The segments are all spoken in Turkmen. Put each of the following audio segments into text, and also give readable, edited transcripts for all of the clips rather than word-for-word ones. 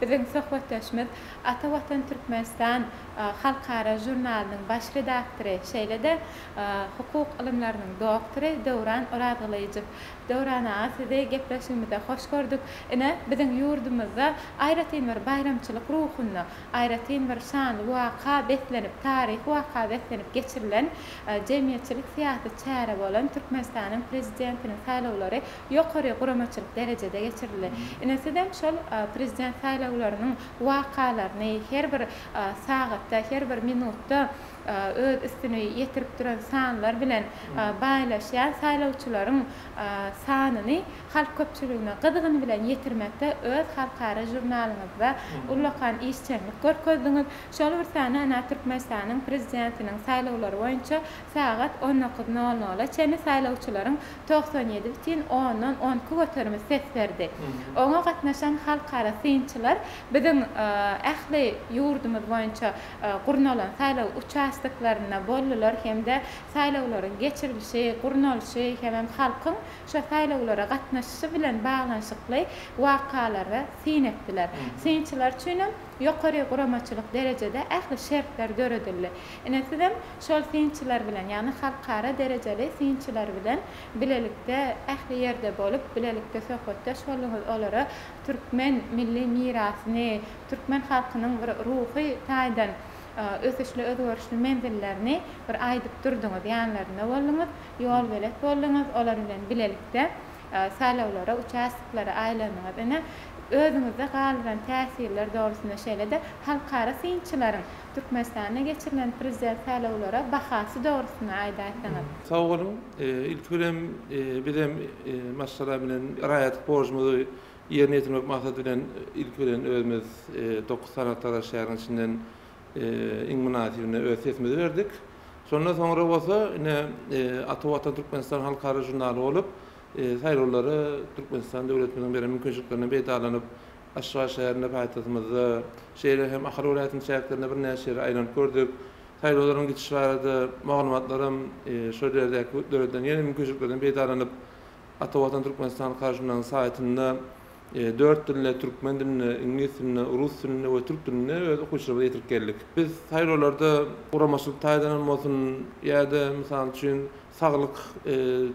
Biziň söhbetdeşimiz Ata Watan Türkmenistan halkara žurnalynyň baş redaktory, şeýle-de hukuk ylymlarynyň doktory Döwran Orazgylyjow. Döwran aga sizi gepleşigimizde hoş gördük. Ine, biziň ýurdumyzda aýratyn bir baýramçylyk ruhunda, aýratyn bir şanly waka beslenip, taryhy waka beslenip geçirilen jemgyýetçilik-syýasy çäre bolan Türkmenistanyň Prezidentiniň saýlawlary ýokary guramaçylyk derejede geçirildi. Ine, sizem şol Prezident saýlawlarynyň wakalaryny her bir sagatda, her bir minutda öz üstüni ýetirip duran sanlar bilen baýlaşýan saýlawçylaryň sanyny halk köpçüligine gyzgyn bilen ýetirmekde öz halkara žurnalyňyzda ullakan işjeňlik görkezdiňiz. Şol bir sany ynha Türkmenistanyň Prezidentiniň saýlawlary boýunça sagat on dokuz nol nola çenli saýlawçylaryň 97,12 göterimi ses berdi. Oňa gatnaşan halkara synçylar biziň ähli ýurdumyz boýunça gurnalan saýlaw uçastoklarynda boldular hem-de saýlawlaryň geçirilişi, gurnalyşy hemem halkyň şo saýlawlara gatnaşyşy bilen baglanyşykly wakalara syn etdiler. Synçylar üçinem ýokary guramaçylyk derejede ähli şertler döredildi. Ine, sizem şol synçylar bilen, ýagny halkara derejeli synçylar bilen bilelikde ähli ýerde bolup, bilelikde söhbetdeş bolduňyz, olara türkmen milli mirasyny, türkmen halkynyň bir ruhy taýdan ösüşli, özgerişli menzillerini bir aýdyp durduňyz, ýanlarynda bolduňyz, ýolbelet bolduňyz, olar bilen bilelikde saýlawlara, uçastoklara aýlandyňyz. Ine, özüňizde galdyran täsirler dogrusynda, şeýle-de halkara synçylaryň Türkmenistanda geçirilen prezident saýlawlara bahasy dogrusynda aýdaýsaňyz. Sag boluň. Ilki bilen bizem maşgala bilen raýatlyk borjumyzy Ýerine ýetirmek maksady bilen ilki bilen özümiz dokuz sany dalaşgäriň içinden iň mynasybyna öz sesimizi berdik. Şondan soňra bolsa ine Ata Watan Türkmenistan halkara žurnaly bolup saýlawlara Türkmenistan döwletimiziň beren mümkinçiliklerinden peýdalanyp Aşgabat şäherinde paýtagtymyzda şeýle hem Ahal welaýatynyň çäklerinde birnäçe ýere aýlanyp gördük. Saýlawlaryň geçişi barada maglumatlaram şol ýerdäki döredilen ýene mümkinçiliklerden peýdalanyp Ata Watan Türkmenistan Karjynyň saýtynda dört dilde, türkmen dilinde, iňlis dilinde, rus dilinde we türk dilinde öz okyjylarymyza ýetirip geldik. Biz saýlawlarda guramaçylyk taýdan hem bolsun ýa-da mysal üçin saglyk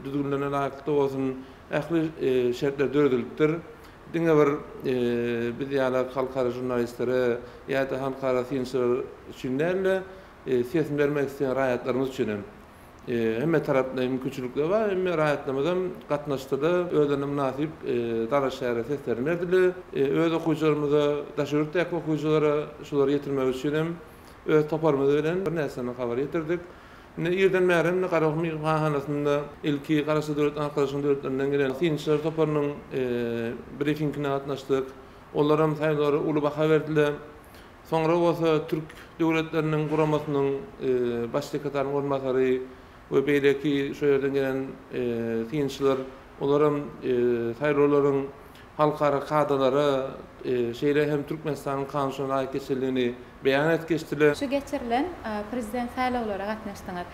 düzgünlerine laýyklykda bolsun ähli şertler döredilipdir. Diňe bir biz ýaly halkara žurnalistlere ýa-da halkara synçylar üçin däl-de, sesini bermek isleýän raýatlarymyz üçin hem. Hemme taraplaýyn mümkinçilikler bar. Hemme raýatlarymyzam gatnaşdylar, özlerine mynasyp dalaşgäre seslerini berdiler. Öz okyjylarymyza, daşary ýurtdaky okyjylara şulary ýetirmek üçin hem öz toparymyz bilen birnäçe sany habar ýetirdik. Indi irden bäri hem Garagum myhmanhanasynda ilki Garaşsyz Döwletler Arkalaşygynyň döwletlerinden gelen synçylar toparynyň brifingine gatnaşdyk. Olar hem saýlawlara uly baha berdiler. Soňra bolsa Türk döwletleriniň guramasynyň Baş sekretarynyň orunbasary we beýleki şo ýerden gelen synçylar, olaram saýlawlaryň halkara kadalara, şeýle hem Türkmenistanyň kanunçylygyna laýyk geçirildigini beýan edip geçdiler. Şu geçirilen prezident saýlawlara gatnaşdyňyz.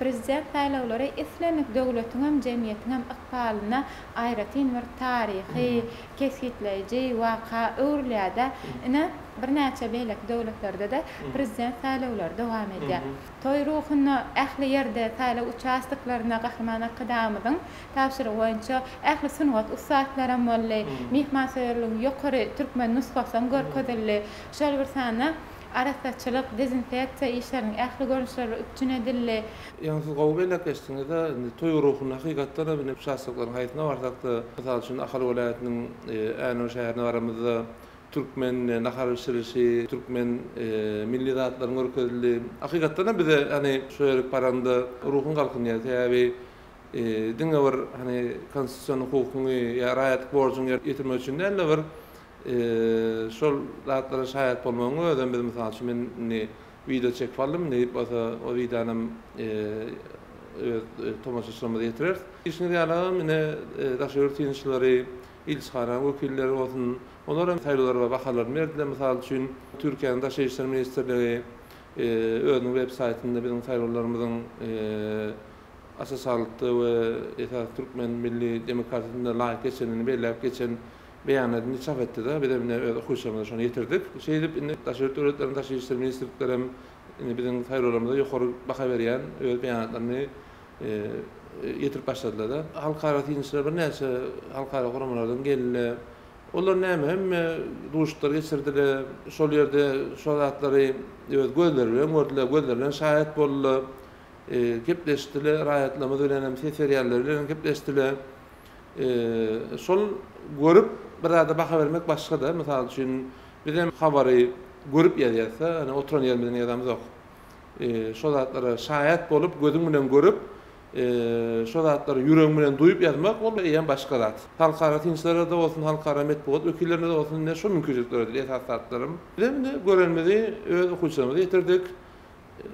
Prezident saýlawlary islendik döwletiňem, jemgyýetiňem ykbalyna aýratyn bir taryhy, kesgitleýji waka öwrülýär-de. Ine, birnäçe beýleki döwletlerde-de prezident saýlawlary dowam edýär. Toý ruhunda ähli ýerde, saýlaw uçastoklarynda Gahryman Arkadagymyzyň tabşyrygy boýunça ähli sungat ussatlaram boldy. Myhmansöýerligiň ýokary türkmen nusgasam görkezildi. Şol bir sanda arassaçylyk, dezinfeksiýa işleriniň ähli görnüşleri üpjün edildi. Ýaňy siz gowy belläp geçdiňiz-de, indi toý ruhunda hakykatdanam indi uçastoklaryň haýsyna barsak-da, mysal üçin, Ahal welaýatynyň Änew şäherine baramyzda türkmen nahar bişirişi, türkmen milli zatlaryň görkezildi. Hakykatdanam bize hany şo ýerik baranda ruhuň galkynýar. Sebäbi diňe bir hany konstitusion hukukyňy ýa raýatlyk borjuňy ýetirmek üçin däl-de bir şol zatlara şaýat bolmagyň özem biz mysal üçin men indi wideo çekip aldym nesip bolsa o wideonam öz tomaşaçylarymyza ýetireris. Bilşiňiz ýaly ine daşary ýurt synçylary, ilçihananyň wekilleri bolsun, olar hem saýlawlara bahalaryny berdiler. Mysal üçin Türkiýäniň Daşary işler ministrligi özüniň web saýtynda biziň saýlawlarymyzyň aç-açanlykda we esasy türkmen milli demokratiýasynda laýyk geçendigini belläp geçen. beýanatyny çap etdi-de, bizem ine öz okyjylarymyza şony ýetirdik. Şeýdip indi daşary ýurt döwletleriň daşary işler ministrliklerem indi biziň saýlawlarymyza ýokary baha berýän öz beýanatlaryny ýetirip başladylar-da. Halkara synçylar birnäçe halkara guramalardan geldiler. Olar näme hemme duşuşyklar geçirdiler. Şol ýerde şol zatlary öz gözleri bilen gördüler, gözleri bilen şaýat boldular. Gepleşdiler, raýatlarymyz bilen hem, ses berýänler bilen hem gepleşdiler. Şol görüp bir zada baha bermek başga-da. Mysal üçin, biz hem habary görüp ýazýarys-da, ýöne oturan ýerimizden ýazamyzok. Şo zatlara şaýat bolup, gözüň bilen görüp, şo zatlary ýüregiň bilen duýup ýazmak, ol eýýäm başga zat. Halkara synçylara-da bolsun, halkara metbugat wekillerine-de bolsun ine şo mümkinçilik döredildi esasy zatlarym. Bizem indi görenimizi öz okyjylarymyza ýetirdik.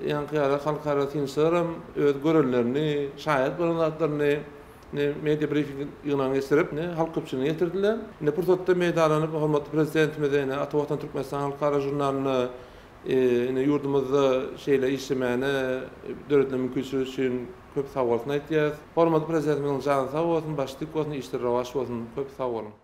Ýaňky ýaly halkara synçylaram öz görenlerini, şaýat bolan zatlaryny ine media brifing ýygnagyny geçirip, ine halk köpçüligine ýetirdiler. Ine pursatdan peýdalanyp hormatly Prezidentimize ine Ata Watan Türkmenistan halkara žurnalyna Ine, ýurdumyzda şeýle işlemäne döredilen mümkinçilik üçin köp sagbolsun aýtýas. Hormatly Prezidentimiziň jany sag bolsun, başy dik bolsun, işleri rowaç bolsun. Köp sag boluň!